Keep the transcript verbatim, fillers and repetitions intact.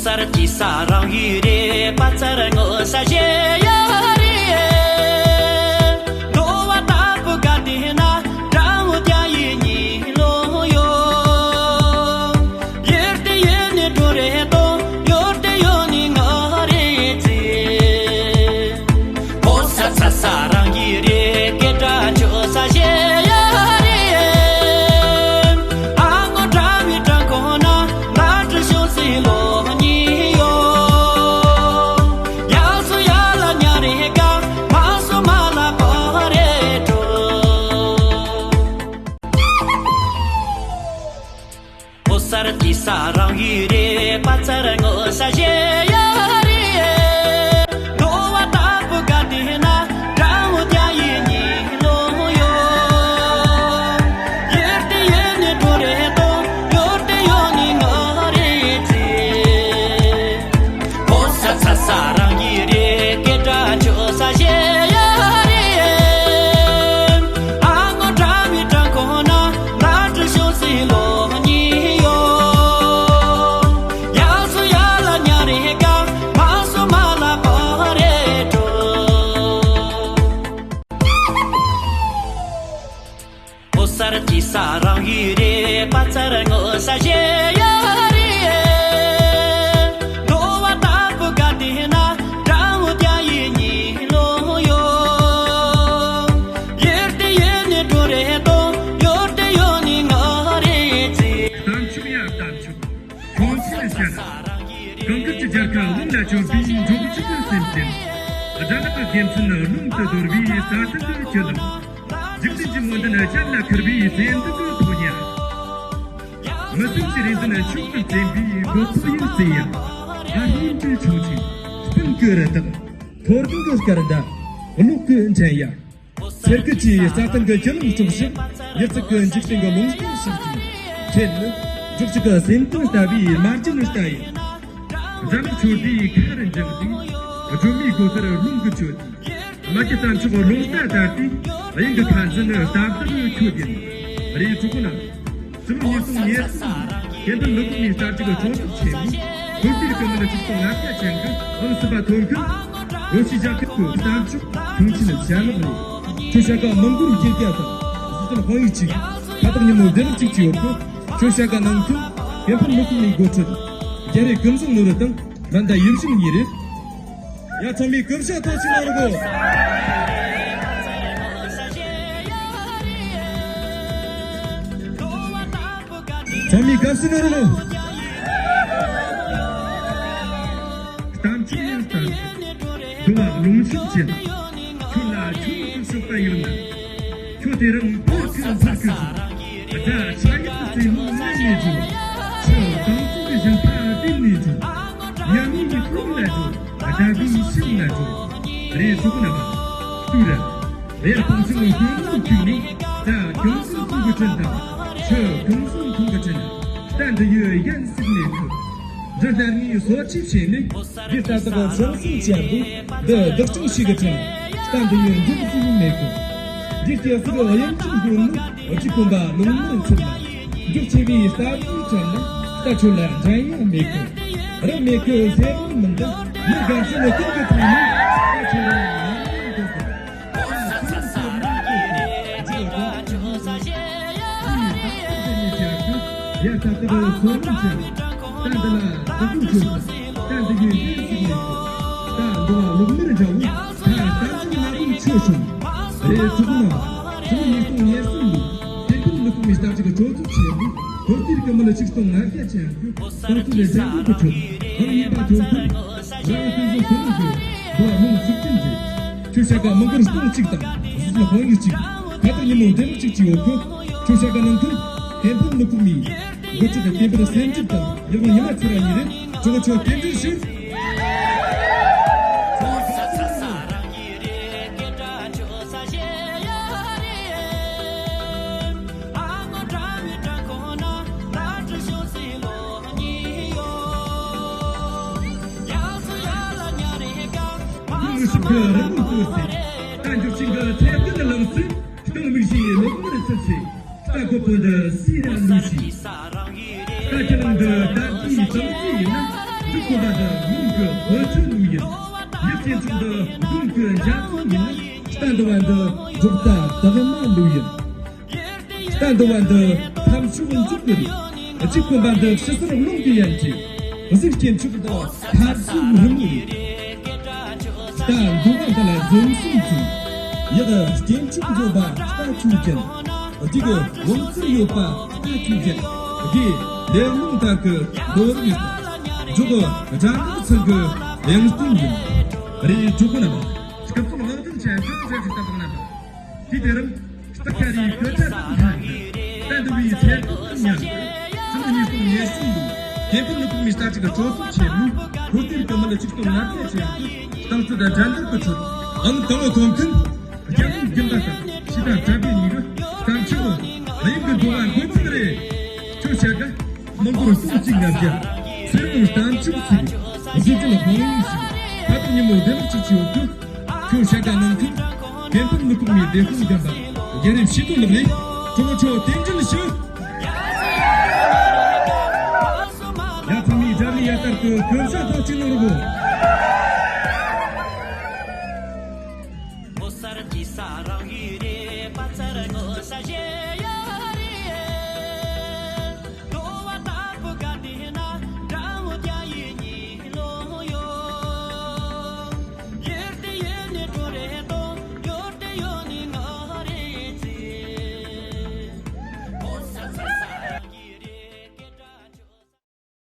ལྟར་གྱི་ས་རང་ཡུལ་རེད། པ་ཙར་ངོ་ས་གཞན་ཡ་རེད། འགྲོ་བ་ལྟ་བུ་ག་དེ་ན་དགྲ་བོ་རྒྱ་ཡི་ཉི་ལོ་ཡོད། ཡུལ་དེ་ཡུལ་ནི་འགྲོ་རེད་དོ། ཡུལ་དེ་ཡུལ་ནི་ང་རེད་ཅེས། ཕོ་ས་ཚ་ས་རང་གི་རེད། སྐད་སྒྲ་ཆོད་ས་གཞན་ཡ་རེད། ཨ་ངོ་འདྲ་མི་འདྲ་ཁོ་ན་ང་དྲི་ཤོག་སི་ལོ་གཉིས་ཡོད། ཡ་སུ་ཡ་ལ་ཉ་རེ་ཀ་མ་སུ་མ་ལ་པ་རེད་འགྲོ། ཕོ་སར་ཏི་ས་རང་ཡུལ་རེད། པ་ཙར་ངོ་ས་གཞན་ཡ་རེད། འགྲོ་བ་ལྟ་བུ་ག་དེ་ན་དགྲ་བོ་རྒྱ་ཡི་ཉི་ལོ་ཡོད། ཡུལ་དེ་ཡུལ་ནི་འགྲོ་རེད་དོ། ཡུལ་དེ་ཡུལ་ནི་ང་རེད་ཅེས། ཕོ་ས་ཚ་ས་རང་གི་རེད། སྐད་སྒྲ་ཆོད་ས་གཞན་ཡ་རེད། ཨ་ངོ་འདྲ་མི་འདྲ་ཁོ་ན་ང་དྲི་ཤོག་སི་ལོ་གཉིས་ཡོད། ཡ་སུ་ཡ་ལ་ཉ་རེ་ཀ་མ་སུ་མ་ལ་པ་རེད་འགྲོ། ཕོ་སར་ཏི་ས་རང་ཡུལ་རེད། པ་ཙར་ངོ་ས་གཞན་ཡ་རེད། འགྲོ་བ་ལྟ་བུ་ག་དེ་ན་དགྲ་བོ་རྒྱ་ཡི་ཉི་ལོ་ཡོད། ཡུལ་དེ་ཡུལ་ནི་འགྲོ་རེད་དོ། ཡུལ་དེ་ཡུལ་ནི་ང་རེད་ཅེས། གཏམ་མཆོག་ཡ་གཏམ་མཆོག་གྲོང་ཁྱེར་ཤར། གངས་དཀར་གྱི་རྒྱལ་ཁབ་རླུང་ལ་བཅོམ་པའི་འབྲོག་ཁྱི་ཀུན་སེམས་ཅན། དགྲ་ནག་གི་དགེ་མཚན་རླུང་དུ་གཏོར་བའི་རྩྭ་ཐང་གི་སྤྱི་བླ། འཇིག་རྟེན་གྱི་མོ་མདུན་ཤར་ལ་ཁུར་བའི་སེམས་སྡུག་གི་ཕོ་ཉ། མི་སེམས་ཀྱི་རེ་འདུན་ཕྱོགས་སུ་འཛིན་པའི་གོ་ཐོབ་ཡིན་ཟེར་ཡ། ཨ་ཧིན་དུ་ཆུང་ཆུང་སྤུན་གྱི་རི་དྭགས། ཐོར་དུང་གི་སྐར་མདའ། གློག་གི་འཕྲིན་ཡ། ཚེར་ཁུ་ཆེའི་རྩྭ་ཐང་གི་སྤྱི་ལོ་དཀྲོགས་ཤིང་། ཡུལ་ཚིག་གི་འཇིག་རྟེན་གྱི་ལུང་བསྟན་ཞིག་ཅིང་། ཁྱེད་ནི་འབྲོག་ཁྱི་གི་སེམས་གཏིང་ལྟ་བུའི་དམར་རྗེན་ལྟ་ཡི། རྫ་ནག་ཆོ་དེའི་ཁ་རུ་འཇགས་ཏེ། སྒྲོལ་མའི་སྒོ་སར་རླུང་གིས་བསྐྱོད་དེ། རྨ་རྒྱུད་རྟ་མཆོག་རླུང་རྟ་ལྟར་ཏེ། དབྱིངས་ཀྱི་ཁ་འཛིན་ནི་རྟ་བདག་ཁྱོད་ཡིན། རེ་ཆོག་ན། སྤྱི་ལོ་ཉིས་སྟོང་ཉེར་གསུམ་ལོའི་ཐེམ་ཕུ་ལུ་ཀུ་མིའི་གསར་བརྗེ་གི་གྲོས་ཚོགས་ཆེན་མོའི་ཧོལ་ཏིར་ཀི་མི་ལ་ཆིག་སྟོང་ལྔ་བརྒྱ་ཅན་གྱི་ཨང་གསུམ་པ་ཐོན་ཁུལ། རོ་ཤི་རྒྱལ་ཁབ་ཀྱི་གཏམ་མཆོག་ཁྱུང་ཆེན་ཞྭ་ལག་རེད། ཁྱོད་ཤ་ཀ་མང་པོར་རྒྱལ་རྒྱ་དང་གཟི་དང་དཔང་ཡིག་ཅིག་ཁ་བཏགས་ཉིན་མོ་བདེ་ལེགས་ཅིག་ཅིག་ཡོད་གི། ཁྱོད་ཤ་ཀ་ནང་ཁུལ་ཐེམ་ཕུ་ལུ་ཀུ་མིའི་འགོ་ཁྲིད་རྒྱ་རི་ཀུན་བཟང་ནོར་བུ་དང་མན་དཱ་ཡིད་བཞིན་གཉིས་རེད། ཡ་ཚང་མས་སྐུ་ཞབས་ཐོག་ཅིག་གནང་རོགས། ཚང་མས་དགའ་བསུ་གནང་རོགས། གཏམ་ཆེན་ཡང་གཏམ་ཆེན། འདུལ་བ་ལུང་ཕྱོགས་ཆེན། ཁྱོད་ལ་ཆུང་དུ་ཞོགས་པ་ཡོད་ན། ཁྱོད་དེ་རིང་འཕུར་ཁུལ་འཕུར་ཁུལ་ཟེར། སྒྲ་ཆ་ཡག་གི་རྩེད་མོ་ལེན་ནས་འགྲོ། ཆུ་དྭངས་གཙང་གི་ཞིང་ཁ་བསྟེན་ནས་འགྲོ། ཉ་མིག་གི་ཀླུང་ལ་འགྲོ། དགྲ་བོའི་ཤིང་ལ་འགྲོ། རེ་ཟུག་ན་བ། ཏུ་ར། རེ་ཕུང་ཆུང་གི་ཀུན་སློང་ཁུག་ནས། རྩྭ་ཀུན་སྲུང་ཁུང་གི་དྲིན་དང་། ཆུ་ཀུན་སྲུང་ཁུང་གི་དྲིན། རྟ་འདི་ཡོད་ཡན་སྲིད་མེད་ཁུ། འདྲི་ལྟར་ངའི་སོ་ཆིབས་བྱས་ནས། འདི་ལྟ་བུ་བྱང་སེམས་ཅན་པོ། འདི་བདག་སྐྱོང་ཞིག་གི་དྲིན། གཏམ་འདི་ཡོད་འཇུག་ཚུལ་མེད་གི། འདི་སྐྱེ་སྲིད་གཡང་གཅིག་ཀུན་ནི། འོ་ཅི་ཁོམ་པ་ལུང་མོར་ཚུད་ན། འཇུག་ཆེ་བའི་ས་བཅུའི་དྲིན་ལ། རྟ་ཁྱོད་ལ་འགྲན་ཡ་མེད་གི། རབ་མེད་གི་ཟེར་བ་མི་འདུག་མི་དགའ་ཚོད་ནི་ཀུན་གྱི་ཐོག་ནས། རྟ་ཁྱོད་ལ་ང་མི་འདུག་གི། ཡ་ད་ལྟ་བའི་སོ་ནམ་ཅན། ད་འདི་ལ་བདག་པོ་ཆོག་ད་འདི་ཡོད་ཡོད་ཟིག་མེད། ད་འདི་ལ་ལུག་མེར་འཇའ་བོ། ད་ད་འདི་ལ་ལུག་ཆོག་ཆོག་རེ་ཚུགས་ན། ཚུགས་ཉིས་སྟོང་ཉེར་གསུམ་ལོ། ཐེམ་ཕུ་ལུ་ཀུ་མིའི་གསར་བརྗེ་གི་གྲོས་ཚོགས་ཆེན་མོ། ཧོར་ཏིར་ཀི་མི་ལ་ཆིག་སྟོང་ལྔ་བརྒྱ་ཅན་གྱི་གསར་གཏོད་ལས་འགན་གྱི་ཁྲོད། ཨང་གཉིས་པ་ཐོན་ཁུལ། རང་སོ་སོ་སོ་ནམ་གྱི་འགྲོ་བ་མང་ཚུགས་ཅན་གྱི། ཁྱོད་ཤ་ཀ་མི་འགོར་སྟོང་གཅིག་དང་གཟི་བརྗིད་དཔང་ཡིག་གཅིག་ད་ལྟ་ཉིན་མོ་བདེ་ལེགས་གཅིག་གཅིག་ཡོད་གི། ཁྱོད་ཤ་ཀ་ནང་ཁུལ་ཐེམ་ཕུ་ལུ་ཀུ་མི། འགོ་ཁྲིད་དེ་བསྟན་པར་སེམས་འགྲུབ་དང་ཡག་པོ་ཉི་མ་ཚེ་ར་ཡིན་རེད། ཁྱོད་ཁྱོད་བསྟན་འགྲུབ་ཞུ། ངུ་ཤུགས་ཀྱི་རི་མོ་བཀོད་ཚེ། རྟ་མགྱོགས་ཤིང་གི་ཐལ་གི་ལངས་ཚེ། རྐང་མིག་བཞིའི་ལོག་མར་ཚུད་ཚེ། རྟ་རྒོད་པོ་འདི་སུའི་ར་ལུས་ཤིག་རྟ་ཁྱི་ལང་འདི་རྟ་དེའི་གཙང་རྩེ་ཡིན་ན། གཅིག་དགོན་པ་འདི་མོན་གྱི་བོད་ཆུ་ལུགས་ཡིན། ཡུལ་གཅེན་ཕྲུག་འདི་དགུན་གྱི་འཇའ་ཚོན་ཡིན། རྟ་འདི་བ་འདི་འབྲོག་རྟ་དག་མ་ལུགས་ཡིན། རྟ་འདི་བ་འདི་ཐབ་ཤུགས་འཇུག་གི་རེད། གཅིག་དགོན་པ་འདི་ཕྱི་སོར་རླུང་གི་ཡན་གྱི། གཟིག་གཅེན་ཕྲུག་འདི་ཐབ་ཚུགས་རི་མོ་རེད། རྟ་འདི་བ་འདི་ལ་འཛོམས་སེམས་ཚུལ། ཡག་གཅེན་ཕྲུག་འཛོམས་པ་རྟ་ཆུ་ཅན། འདི་གི་ཝང་ཙི་ཡོད་པ་ལྟ་ཅུང་ཅན། དགེ་ལས་རླུང་དག་གི་རྡོ་རིག་འཇོག་དགྲ་ལ་ཚང་གི་ལེང་སྟོན་ཡིན། རེ་འཇོག་གི་རྣམས་སྐུ་ཚོགས་ལག་དོན་ཆེན་ཚོགས་མཛད་ཞིག་བཏབ་པ་རྣམས། དེ་དེ་རིང་སྟག་ཁ་རིའི་གོས་ཆ་དང་ལྷན་དུ་བསྟན་འདུ་བའི་ཚེ་སྟོད་ཀྱི་ཉམས་སུ་ཉིས་སྟོང་ཉེར་གསུམ་ལོའི་དགེ་འཕེལ་ནུས་ཁུངས་མི་རྟ་ཅིག་གི་གྲོས་ཚོགས་ཆེན་མོའི་ཧུར་ཏེར་གི་མི་ལ་ཆིག་སྟོང་ལྔ་བརྒྱ་ཆེན་གྱི་ཏང་ཙུའུ་དང་འགྲན་བསྡུར་གྱི་ཁྲོད་ཨང་དང་པོ་ཐོན་མཁན། རྒྱལ་ཡུམ་དགོན་པ་དང་ཕྱི་དང་གྲྭ་པའི་ཉིན་རུ་གཏམ་ཆོག་དབྱིངས་ཀྱི་འགྲོ་བ་འགོད་ཚུལ་རེད། ཁྱོད་བཤད་ག་མང་པོར་གསུང་གཅིག་ལྔ་བརྒྱ། ཚེ་རིང་གཏམ་ཆོག་ཚིག་གཟི་བརྗིད་ཧོང་ཡིན་ཞིག་ད་ལྟ་ཉིན་མོ་བདེ་ལེགས་ཅིག་ཆེ་འོག་ཏུ། ཁྱོད་བཤད་ག་ནང་ཁུལ་དགེ་འཕེལ་ནུས་ཁུངས་མི་སྡེ་ཁུལ་རྒན་པ་རྒྱལ་རིམ་ཤེས་ཏོ་ལགས་ནས་གྲོགས་ཆོ་རྟེན་འབྲེལ་ཞུ། ཡ་ཚང་མའི་རྒྱབ་ལ་ཡ་ལྟར་དུ་གོམ་ཤ་ཐོག་ཅིག་ནང་རུ་གོ།